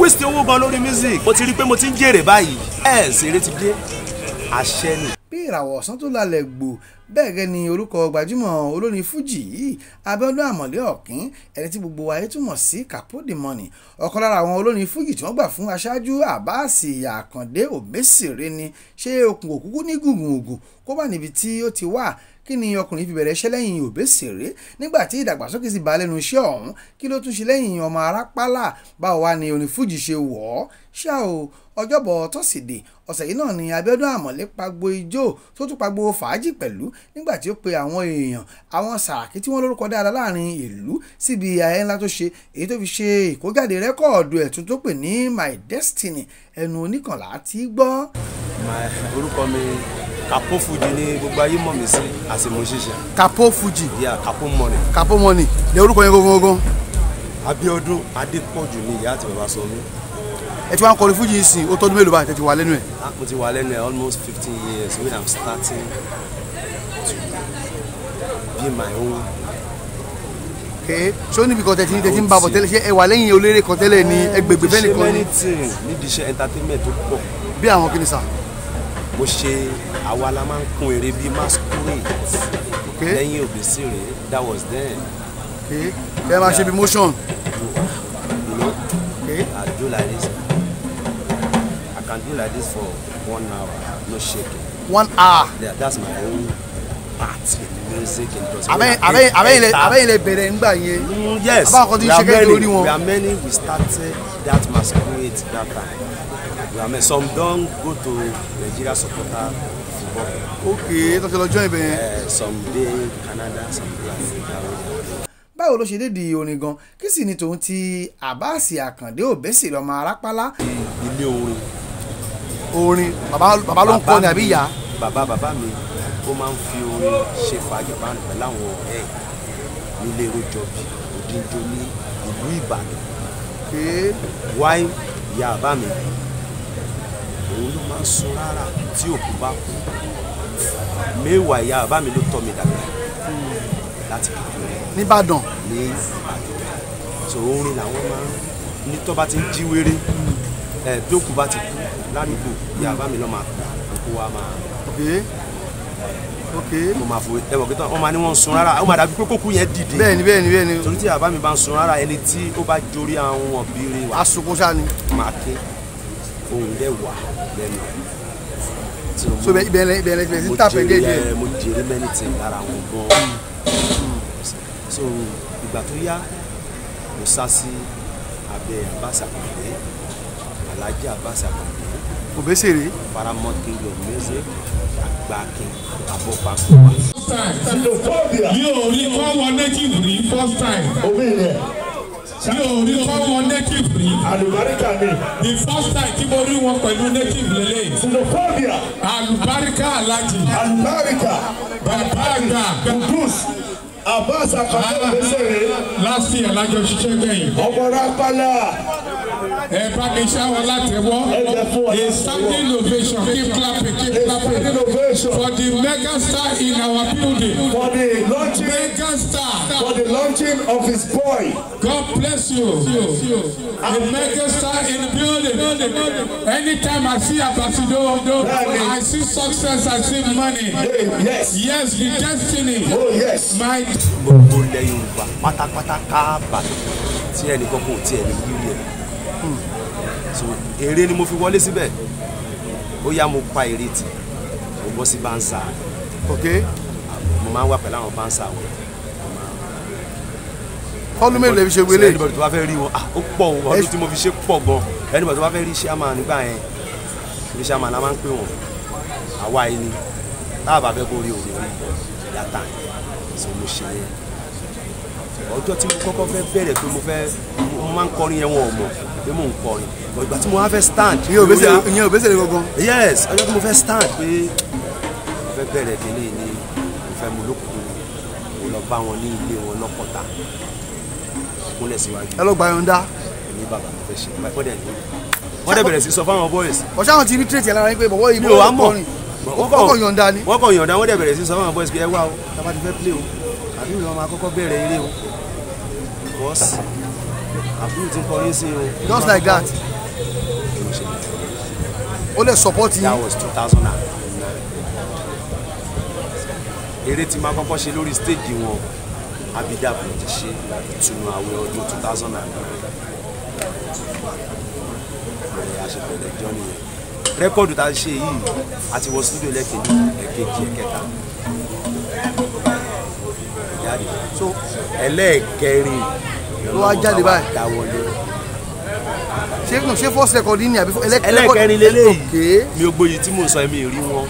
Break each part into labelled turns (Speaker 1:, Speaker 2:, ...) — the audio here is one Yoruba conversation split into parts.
Speaker 1: waste owó gan lórí music. Mo ti rí pé mo ti ń jèrè báyìí. Ẹ̀ ṣeré ti dé, àṣẹ ni.
Speaker 2: Bí ìràwọ̀ ọ̀sán tó lálẹ́ gbò bẹ́ẹ̀ gẹ́ ni orúkọ gbajúmọ̀ olórin fújì yìí, Abíọ́dún Àmọ̀lé Ọ̀kín, ẹni tí gbogbo ayé túmọ̀ sí Capo the Money, ọ̀kan lára àwọn olórin fújì tí wọ́n gbà fún aṣáájú Abbas Àkàndé Òbésèré ni. Ṣé okùn òkúkú ní gùngùngùn kó wà níbi tí ó ti wà? Kí ni ọkùnrin fi bẹ̀rẹ̀ iṣẹ́ lẹ́yìn Òbésèré nígbà tí ìdàgbàsókè sì bá lẹ́nu iṣẹ́ ọ̀hún? Kí ló tún ṣe lẹ́yìn ọmọ arápálá? Báwo wá ni orin fújì ṣe wọ̀ ọ́? Ṣá o, ọjọ́bọ̀ tọ́sídẹ̀ẹ́ ọ̀sẹ̀ yìí náà ni Abíọ́dún Àmọ̀lé pagbo ijó tó tún pagbo fàájì pẹ̀lú nígbà tí ó pe àwọn èèyàn, àwọn Sàràkí tí wọ́n lórúkọ dáadáa láàrin ìlú síbi ayẹyẹ ńlá tó ṣe, èyí tó fi ṣe ìkójáde rẹ́kọ̀ọ̀dù ẹ̀tún tó pè ní My Destiny. Ẹnu oníkànlá ti gbọ́.
Speaker 1: Orúkọ mi Capo Fuji ni gbogbo ayé mọ̀ mí sí as a musician.
Speaker 2: Capo Fuji.
Speaker 1: Yeah, Capo Money.
Speaker 2: Capo Money ní orúkọ yẹn gangan.
Speaker 1: Abíọ́dún Adépọ̀jù ni ìyá àti bàbá sọ mí.
Speaker 2: Ẹ ti wá ń kọrin fújì sìn, ó tọdún mélòó báyìí tẹ́ ti wà lẹ́nu ẹ̀?
Speaker 1: Mo ti wà lẹ́nu ẹ̀ almost 15 years when I'm starting to be my own.
Speaker 2: Okay, ṣé ó níbi kan tẹ́tí ń bá bọ̀ tẹ́lẹ̀? Ṣé ẹ wà lẹ́yìn oléré kan tẹ́lẹ̀ ní ẹgbẹ̀gbẹ̀ fẹ́ nìkan
Speaker 1: Ṣe
Speaker 2: ni?
Speaker 1: Many things nídìí iṣẹ́ entertainment tó pọ̀.
Speaker 2: Bí àwọn kìíní sà?
Speaker 1: Mo ṣe, àwa la máa ń kún eré bíi masquerade lẹ́yìn Òbésèré. That was then.
Speaker 2: Okay, ẹ máa ṣe bí motion.
Speaker 1: You know, I do like this. I can do like this for one hour, no shaking.
Speaker 2: One hour?
Speaker 1: Yeah, that's my own part in music industry.
Speaker 2: Àbẹ́yìn lè bẹ̀rẹ̀ ńgbà yẹn?
Speaker 1: Yes,
Speaker 2: àbáwọn kan tí ń
Speaker 1: we
Speaker 2: ṣe
Speaker 1: are
Speaker 2: kẹ́kẹ́
Speaker 1: many.
Speaker 2: orí wọn.
Speaker 1: We are many. We started that masquerade that time. We are many. Some don go to Nigeria supporter football.
Speaker 2: Ok, tó ti lọ join ibẹ̀ yẹn.
Speaker 1: Some dey Canada, some dey Africa.
Speaker 2: Báwo ló ṣe dédi orin gan? Kí sì ni tòun ti Abbas Àkàndé Òbésèré ọmọ arápálá?
Speaker 1: Ilé orin.
Speaker 2: Orin bàbá ló ń kọ́ ni àbí ìyá?
Speaker 1: Bàbá mi, ó máa ń fi orin ṣe fàájì báńdì pẹ̀lú àwọn ọ̀rẹ́ ẹ̀ nílé Rojọbí Òdìjọ ní ìlú Ìbàdàn. Wáyé ìyá bàbá mi, òun ló máa ń sun rárá tí òkú bá kú. Mẹ́wàá ìyá bàbá mi ló tọ́ mi dàgbà láti kékeré.
Speaker 2: Nìbàdàn?
Speaker 1: Ní Ìbàdàn. So orin làwọn máa ń ní tó bá ti ń jí wéré ẹ, bí òkú bá ti kú ládùúgbò, ìyá bàbá mi ló máa pè òkú wa máa mo máa fò ẹ mọ̀ pé wọ́n máa ní wọ́n ń sun rárá, ó máa dàbí pé kókú yẹn dìde.
Speaker 2: bẹ́ẹ̀ni bẹ́ẹ̀ni bẹ́ẹ̀ni
Speaker 1: Torí tí bàbá mi bá ń sun rárá, ẹni tí ó bá jórí àwọn ọ̀bìnrin wa
Speaker 2: Asunkun ṣáà ni.
Speaker 1: Máa ké, ohùn dẹ̀ wà lẹ́nu.
Speaker 2: So ibẹ̀ lẹ sí tàpẹ́ díẹ̀ díẹ̀.
Speaker 1: Mo jèrè many things lára wọn gan. So ìgbà tó yá, mo sá sí abẹ́ Abbas Akande, Alhaji Abbas Akande
Speaker 2: Òbésèré.
Speaker 1: Paramount King of Music, Àgbàkin Abọ́pàkùwà.
Speaker 3: Mi ò rí kọ́ wọ native rí, first time. Mi ò rí kọ́ wọ native rí.
Speaker 4: Àlùbáríkà ni.
Speaker 3: The first time tí mo rí wọn pẹ̀lú native lélẹ̀.
Speaker 4: Xenophobia.
Speaker 3: Àlùbáríkà alájì.
Speaker 4: Àlùbáríkà.
Speaker 3: Bàbá àgbà.
Speaker 4: Kudus. Abbas Akande Obesere.
Speaker 3: Last year lájọ ṣiṣẹ́ gbẹ̀yìn.
Speaker 4: Ọmọ Rápálá.
Speaker 3: Ẹ bá mi ṣáwọn látẹ̀wọ́. A standing ovation. Keep clapping, keep clapping.
Speaker 4: Standing ovation.
Speaker 3: For the mega star in our building.
Speaker 4: For the launching.
Speaker 3: Mega star.
Speaker 4: For the launching of his boy.
Speaker 3: God bless you. A mega star in the building. Anytime I see Ambassador, I see success, I see money.
Speaker 4: Yes.
Speaker 3: Yes, the destiny.
Speaker 4: Oh yes.
Speaker 3: My
Speaker 1: Gbogbo ilẹ̀ Yorùbá pátápátá káàbà tí ẹnìkan kò tiẹ̀ ní wíwí ẹ̀. So eré ni mo fi wọlé síbẹ̀. Ó yá, mo pa eré tì, mo bọ́ sí bouncer. Mo máa ń wà pẹ̀lú àwọn bouncer wọn.
Speaker 2: Fọ́lú mélòó lè fi ṣe wọlé?
Speaker 1: Anybody tó bá fẹ́ rí wọn, ah, ó pọ̀ o. Ọdún tí mo fi ṣe pọ̀ gan. Anybody tó bá fẹ́ rí chairman nígbà yẹn, rí chairman la máa ń pè wọ́n. Àwa yìí ni tá a bá fẹ́ kó rí òde rí yàtà. So mo ṣe yẹn. Ọjọ́ tí mo kọ́kọ́ fẹ́ bẹ̀rẹ̀ pé mo fẹ́, mo máa ń kọrin yẹn, wọn ò mọ̀ pé mò ń kọrin. But ìgbà tí mo wá fẹ́ stand
Speaker 2: Ìyẹn Òbésèré gangan?
Speaker 1: Yes, ọjọ́ tí mo fẹ́ stand pé mo fẹ́ bẹ̀rẹ̀ kínní ni mo fẹ́ mu lókùnkùn, mo lọ bá wọn ní ilé wọn lọ́kọ̀tà, kúnlẹ̀ síwájú.
Speaker 2: Ẹ lọ gba yọ̀ǹda.
Speaker 1: Èmi, bàbá, mo fẹ́ ṣe báyìí. Wọ́n dẹ̀ ní wọ́n dẹ̀ bẹ̀rẹ̀ sí sọ fáwọn boys.
Speaker 2: Ọ̀ṣà àwọn ti rí tírètì lára yín pé bọ̀wọ́ yìí
Speaker 1: Mi ò wá mọ̀.
Speaker 2: kọrin. Wọ́n kàn yọ̀ǹda ni.
Speaker 1: Wọ́n kàn yọ̀ǹda. Wọ́n dẹ̀ bẹ̀rẹ̀ sí sọ fáwọn boys pé ẹ wá o, tá a bá ti fẹ́ play o, àbí ìwọ máa kọ́kọ́ bẹ̀rẹ̀ eré o, because àbúrò ti ń kọrin sí o.
Speaker 2: Just like that. Ó lè support yín.
Speaker 1: That was 2009. Eré tí máa kọ́kọ́ ṣe lórí stage wọn, Abidjan ti ṣe ìtùnú àwẹ̀ ọdún 2009. Bẹ̀rẹ̀ àṣepẹ̀lẹ̀ jọ nìyẹn. Rẹ́kọ̀dù tá a ṣe yìí, a ti wọ studio lẹ́ẹ̀kejì, ẹ̀kejì, ẹ̀kẹta. Jáde.
Speaker 2: So
Speaker 1: ẹlẹ́ẹ̀kẹrin
Speaker 2: ló wá jáde báyìí.
Speaker 1: Dáwọlé.
Speaker 2: Ṣé first record ni àbí
Speaker 1: ẹlẹ́ẹ̀kẹrin lélẹ́yìí.
Speaker 2: Okay.
Speaker 1: Mi ò gbóyè tí mò ń sọ, èmi rí wọn,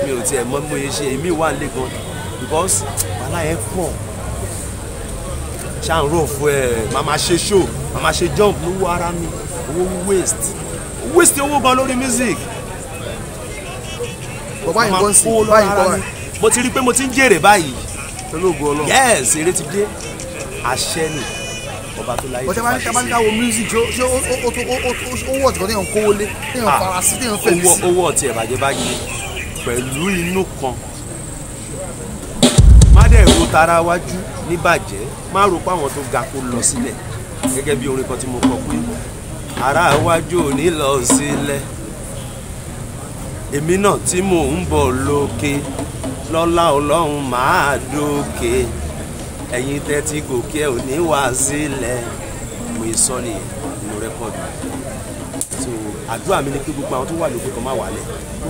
Speaker 1: mi ò tiẹ̀ mọ̀ bí mo ṣe, èmi wà nílé gan because wàhálà yẹn pọ̀. Ṣáà ń rò fún ẹ, màá máa ṣe show, màá máa ṣe jump lówó ara mi, owó waste owó gan lórí music.
Speaker 2: Bàbá yìí
Speaker 1: Màá
Speaker 2: kọ́ sí
Speaker 1: kó lọ́wọ́
Speaker 2: báyìí
Speaker 1: ara
Speaker 2: kọ́
Speaker 1: mi. Mo ti rí i pé mo ti ń jèrè báyìí.
Speaker 2: Pẹ̀lú ògo Ọlọ́run.
Speaker 1: Yes, eré ti dé, àṣẹ ni ọba tó láyé
Speaker 2: bọ́tẹ́ bá ní
Speaker 1: ti
Speaker 2: tábà ní
Speaker 1: fàṣẹ
Speaker 2: ká wo music, ṣé ó wọ̀ tí kò téèyàn kówó lé, téèyàn fara sí, téèyàn fẹ̀
Speaker 1: owó
Speaker 2: sí.
Speaker 1: Owó ọtí ẹ̀bàjẹ́ bá yẹ pẹ̀lú inú kan, má dẹ̀ ro tara wájú níbàjẹ́, má ro pé àwọn tó ga kó lọ sílẹ̀, gẹ́gẹ́ bí orin kan tí mo kọ pé ara wájú ò ní lọ sílẹ̀, èmi náà tí mò ń bọ̀ lókè lọ́lá Ọlọ́run máa dókè, ẹ̀yin tẹ́tí gòkè ò ní wá sílẹ̀. Mo sọ nìyẹn nínú rẹ́kọ̀dù. So àdúrà mi ni pé gbogbo àwọn tó wà lókè kan má wálẹ̀,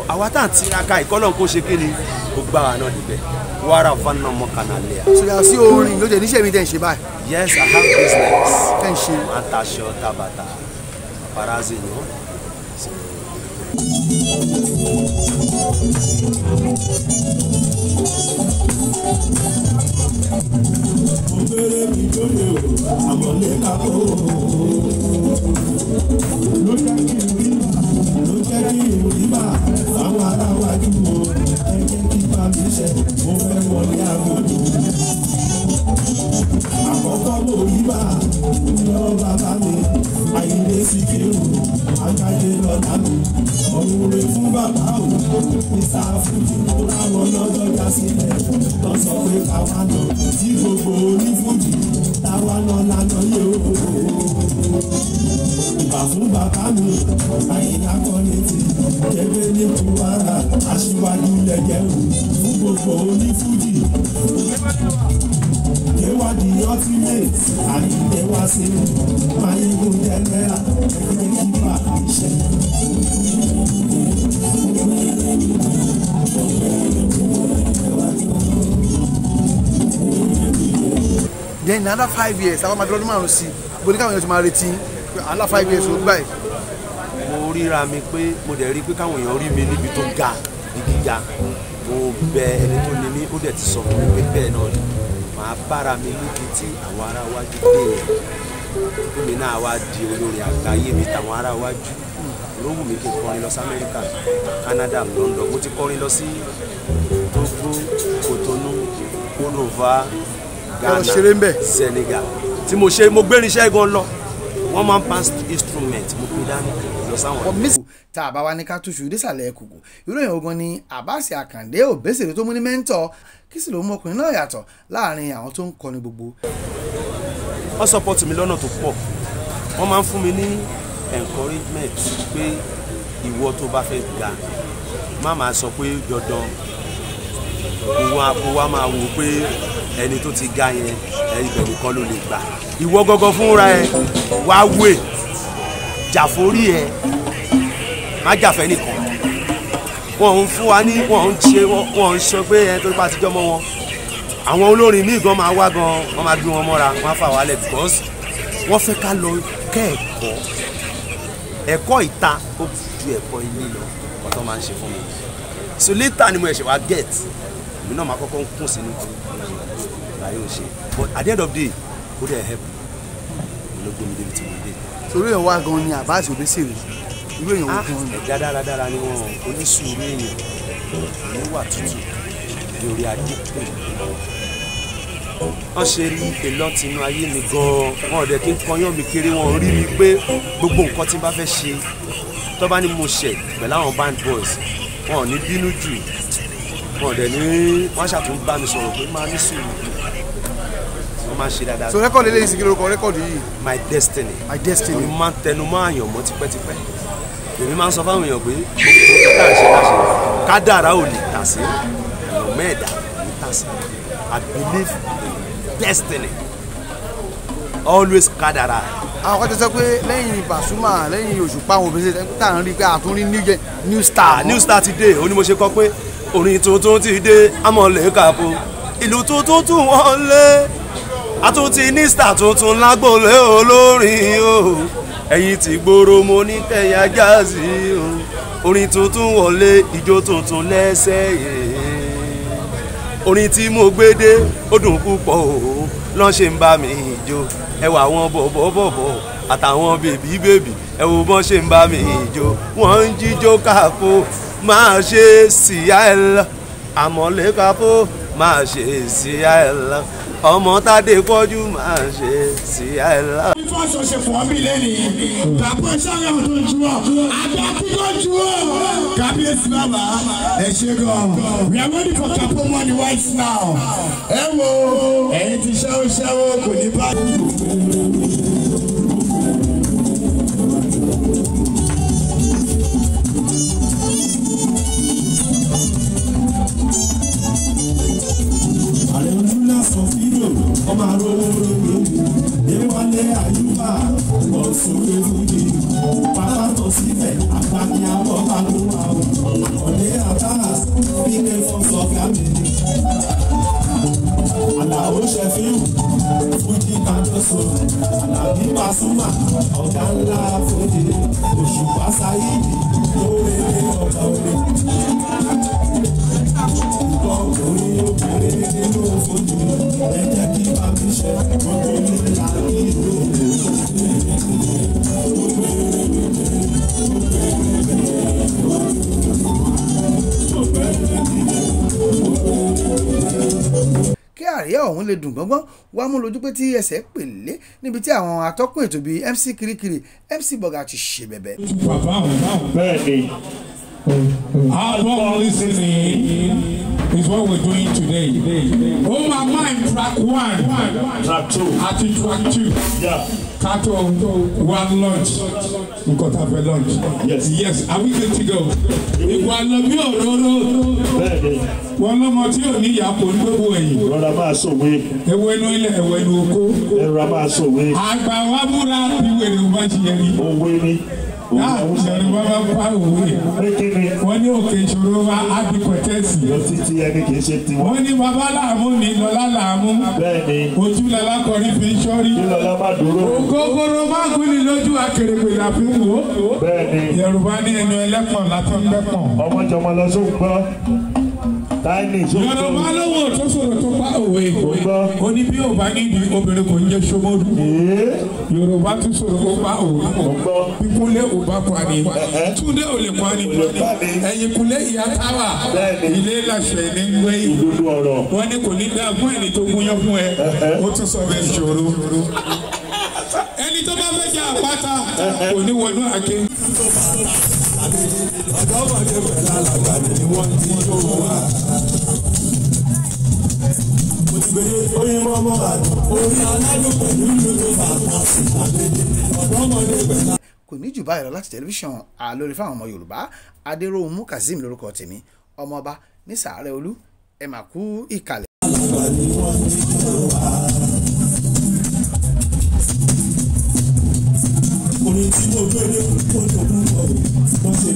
Speaker 1: àwa tá à ń tiraka ìkọlọ̀ kó ṣe kí ni kó gbá wa náà débẹ̀ wàrà fana mọ́kànnà lẹ́yà.
Speaker 2: So yàtọ̀ sí orin ló jẹ́ níṣẹ́ mi tẹ̀ ń ṣe báyìí?
Speaker 1: Yes, I have business.
Speaker 2: Tẹ̀ ń ṣe.
Speaker 1: Máa ń taṣọ, tabata, paparazzi ni wọ́n. So,
Speaker 5: Ògbére mi lóye o, àmọ̀lé kakó. Ló jẹ́ kí n rí bà, ló jẹ́ kí n rí bà, àwọn ará wájú o, ẹ jẹ́ kí bá mi ṣe, mo fẹ́ wọlé agodo. Àkọ́kọ́ mo rí bà, lọ́wọ́ bàbá mi, Àyìndé Síkírù, Àgbájé lọ́lá mi. Ọ̀run re fún bàbá o, Mr. Fuji, tó ráwọn lọ́jọ́ já sílẹ̀, lọ sọ pé káwa lọ, tí gbogbo onífújì, táwa lọ lánàá yóò. Ìbà fún bàbá mi, Àyìnlá Kọ́lẹ́tì, Kébé ní Kúwárà, aṣíwájú lẹ́jẹ̀ o, fún gbogbo onífújì. Kéwádìí ultimate, Àyìndé wá sí i, Máyégún jẹ́nẹ́rà, ẹgbẹ́ kíkà iṣẹ́.
Speaker 2: Then in another 5 years, àwọn máa fi lọ́dún 5 sí i, bó ní káwọn èèyàn ti máa retí another 5 years ó gbà yìí?
Speaker 1: Mo ríra mi pé mo dẹ̀ rí pé káwọn èèyàn rí mi níbi tó ga ní gíga. Mo bẹ ẹni tó ní mí, ó dẹ̀ ti sọ fún mi pé bẹ́ẹ̀ náà ni màá bára mi níbi tí àwọn ará wájú dé yẹn, èmi náà wá di olórin àgbáyé bíi tàwọn ará wájú. Ló wù mí kí n kọrin lọ sí Amẹ́ríkà, Canada, London. Mo ti kọrin lọ sí Togo, Cotonou, Côte d'Ivoire,
Speaker 2: Ẹ lọ ṣeré ń bẹ̀.
Speaker 1: Ghana, Senegal. Tí mo ṣe, mo gbérinṣẹ́ gan lọ, wọ́n máa ń pass instrument, mo gbé dání lọ sáwọn.
Speaker 2: Tá a bá wa ní ká túṣu désàlẹ̀ kùkù, irú èèyàn ogun ni Àbáàsì Àkàndé Òbésèré tó mú ní mentor, kí sì ló mú ọkùnrin náà yàtọ̀ láàrin àwọn tó ń kọrin gbogbo?
Speaker 1: Wọ́n support mi lọ́nà tó pọ̀. Wọ́n máa ń fún mi ní encouragement pé ìwọ tó bá fẹ́ ga, má máa sọ pé dandan kó wá máa wò pé ẹni tó ti ga yẹn, ibẹ̀ nìkan ló lè gbà. Ìwọ gangan fúnra ẹ wá wè jàforí ẹ, má jàfẹ́ nìkan. Wọ́n ń fún wa ní, wọ́n ń ṣe, wọ́n ń sọ pé ẹ tó bá ti jọmọ wọn, àwọn olórin míì gan máa wá gan, wọ́n máa gbé wọn mọ́ra, wọ́n á fà wálẹ̀ because wọ́n fẹ́ ká lọ kẹ́ẹ̀kọ́. Ẹ̀kọ́ ìta ó ju ẹ̀kọ́ ilé lọ. Ọ̀tọ̀ máa ń ṣe fún mi. So later ni mo ẹ̀ṣẹ̀ wá get, èmi náà máa kọ́kọ́ ń kún sínú láyé ò ṣe, but at the end of the day, ó dẹ̀ help mi, ló gbé mi débi tí mo dé.
Speaker 2: Torí èèyàn wá gan ni Àbáàsì Òbésèré, irú èèyàn wo gan ni?
Speaker 1: Ẹ̀dá dáradára ni wọ́n, onísùúrù èèyàn, oníwà tútù ní orí adé pè. Wọ́n ṣe èlò tinú ayé mi gan-an, wọn ò dẹ̀ kí n kọyán mi kéré. Wọn rí mi pé gbogbo nǹkan tí n bá fẹ́ ṣe, tó bá ní mo ṣẹ̀ pẹ̀lú àwọn band boys, wọn ò ní bínú jù, wọn ò dẹ̀ ní, wọ́n ṣàtún bá mi sọ̀rọ̀ pé máa ní sùúrù. Wọ́n máa ń ṣe dáadáa.
Speaker 2: So record eléyìí sí, kí lórúkọ record yìí?
Speaker 1: My Destiny.
Speaker 2: My Destiny.
Speaker 1: Mo máa ń tẹnu mọ́ àyànmọ́ tipẹ́tipẹ́. Èmi máa ń sọ fáwọn èèyàn pé gbogbo tá à ń ṣe láṣẹ kádàrá ò lè tà sí mẹ́ẹ̀dá lè tà sí. I believe in destiny, always kádàrá.
Speaker 2: Àwọn kan ti sọ pé lẹ́yìn Pasuma, lẹ́yìn Òṣùpá, àwọn obìnrin tá à ń rí pé àtúnrí new star.
Speaker 1: New star ti dé. Ó ní mo ṣe kọ pé orin tuntun ti dé, Amọ̀lé Kàpó, ìlú tuntun tún wọ́n lé, àtúntì ní star tuntun lágbóolé olórin o, ẹ̀yin tí gbòòrò mo ní kẹ̀yà jáàsì o, orin tuntun wọlé, ìjó tuntun lẹ́sẹ̀ yẹn, orin tí mo gbé dé ó dùn púpọ̀ o, lọ́n ṣe ń bá mi jó, ẹ wà àwọn bọ̀bọ̀bọ̀bọ̀ àtàwọn bèbí bèbí, ẹ wo bọ́n ṣe ń bá mi jó, wọ́n ń jíjó Kàpó, máa ṣe síyá ẹ lọ, Àmọ̀lé Kàpó máa ṣe síyá ẹ lọ, ọmọ Tádé pọ́jú máa ṣe síyá ẹ lọ.
Speaker 3: Fọ́sọ̀ ṣe fún mi lẹ́nìí, Kàpó sáré ọdún jù ọ́, àbí akíkó jù ọ́. Kábíyèsí bàbá, ẹ ṣé gan. We are ready for Kapo money right now. Ẹ wo, ẹ̀yin ti ṣẹ́wó ṣẹ́wó kò ní bá.
Speaker 5: Ààrẹ ojúlá sọ fídíò ọmọ arówó lóde déwálé àyùbá ọ̀sùn fújì pàtàkó síbẹ̀ àgbàkíyàwó bá ló wà ó ọ̀lẹ́ Abbas pínkẹ́ fọ́sọ̀ gámi àlàó ṣẹfíù fújì kàdóso àlàbí Pasuma ọ̀gá ńlá fújì Òṣùpá Sáyídì lórí ọ̀gá orí ọkùnrin obìnrin nínú fojú ẹ jẹ́ kí bá mi ṣe gbogbo nílà ìlú.
Speaker 2: Kí àríyá ọ̀hún lè dùn gbọ́ngbọ́n wá mú lójú pé tí ẹsẹ̀ pèlé níbi tí àwọn atọ́kùn ètò bíi MC Kirikiri, MC Bọ̀gà ti ṣe bẹ̀bẹ̀.
Speaker 4: Bẹ́ẹ̀ni.
Speaker 3: Album listening is what we're doing today. Oh my mind, track 1,
Speaker 4: Track 2,
Speaker 3: àti track 2.
Speaker 4: Yeah.
Speaker 3: Kato one lunch. Nǹkan tá a fẹ́ lunch.
Speaker 4: Yes.
Speaker 3: Yes, are we good to go? Ìwà lọ bí òróró.
Speaker 4: Bẹ́ẹ̀ni.
Speaker 3: Wọ́n lọ́mọ tí ò ní ìyá kò ní gbogbo ẹ̀yìn.
Speaker 4: Rọra máa sòwe.
Speaker 3: Ewu ẹnu ilẹ̀, ẹ̀wọ̀ ẹnu oko.
Speaker 4: Rọra máa sòwe.
Speaker 3: Àgbà wa múra bí wèrè ò bá ṣe yẹn ni.
Speaker 4: Òwe ni.
Speaker 3: Yorùbá bá pa òwe. Wọ́n ní òkè ìṣòro wa á di pẹ̀tẹ́sì.
Speaker 4: Lọ títí ẹni kì í ṣe tiwọn.
Speaker 3: Wọ́n ní bàbá làámú ní lọ́lá làámú.
Speaker 4: Bẹ́ẹ̀ni.
Speaker 3: Ojú lọ́lá kọrí fi ń ṣọ́rí.
Speaker 4: Kí lọ́lá má dúró.
Speaker 3: Ògógóró má gúnni lójú akèrègbè la fi ń wò.
Speaker 4: Bẹ́ẹ̀ni.
Speaker 3: Yorùbá ní ẹnu ẹlẹ́pọ̀n la fi ń gbẹ́pọ̀n.
Speaker 4: Ọmọ jọmọ lọ sóhun gbọ́. Táìní sóhun gbọ́.
Speaker 3: Yorùbá lówó tó sọ̀rọ̀ tó pa òwe. Ó ní bí ò bá nídìí obìnrin kò ń jẹ́ ṣomódù. Yorùbá tún sọ̀rọ̀ ó pa òwe. Bíkúnlé ò bá pa ni. Túndé ò lè pa ni. Ẹ̀yìnkùnlé ìyá táwà. Ilé làṣẹ ní gbé. Wọ́n ní kò ní dáa fún ẹni tó gúnyán fún ẹ. Ó tún sọ bẹ́ẹ̀ ṣòro. Ẹni tó bá fẹ́ jẹ àpáta kò ní wọnú àké.
Speaker 5: Ọ̀dọ́mọdé pẹ̀lú alàgbà ni wọ́n ti yóò wá. Mo ti gbèrè oyin mọ́mọ́ àdùn, orí aládùn pẹ̀lú ìlú tó bá a sí àgbèdè. Ọ̀dọ́mọdé pẹ̀lú.
Speaker 2: Kò ní jù báyìí lọ láti tẹlifíṣàn Àlórí fáwọn ọmọ Yorùbá. Adéròhunmú Kazeem lórúkọ tèmi, ọmọọba ní Sàárẹ̀ Olú, ẹ mà kú ìkàlẹ̀.
Speaker 5: Alàgbà ni wọ́n ti yóò wá. Orin tí mo gbére kó tó púpọ̀, wọ́n ṣe.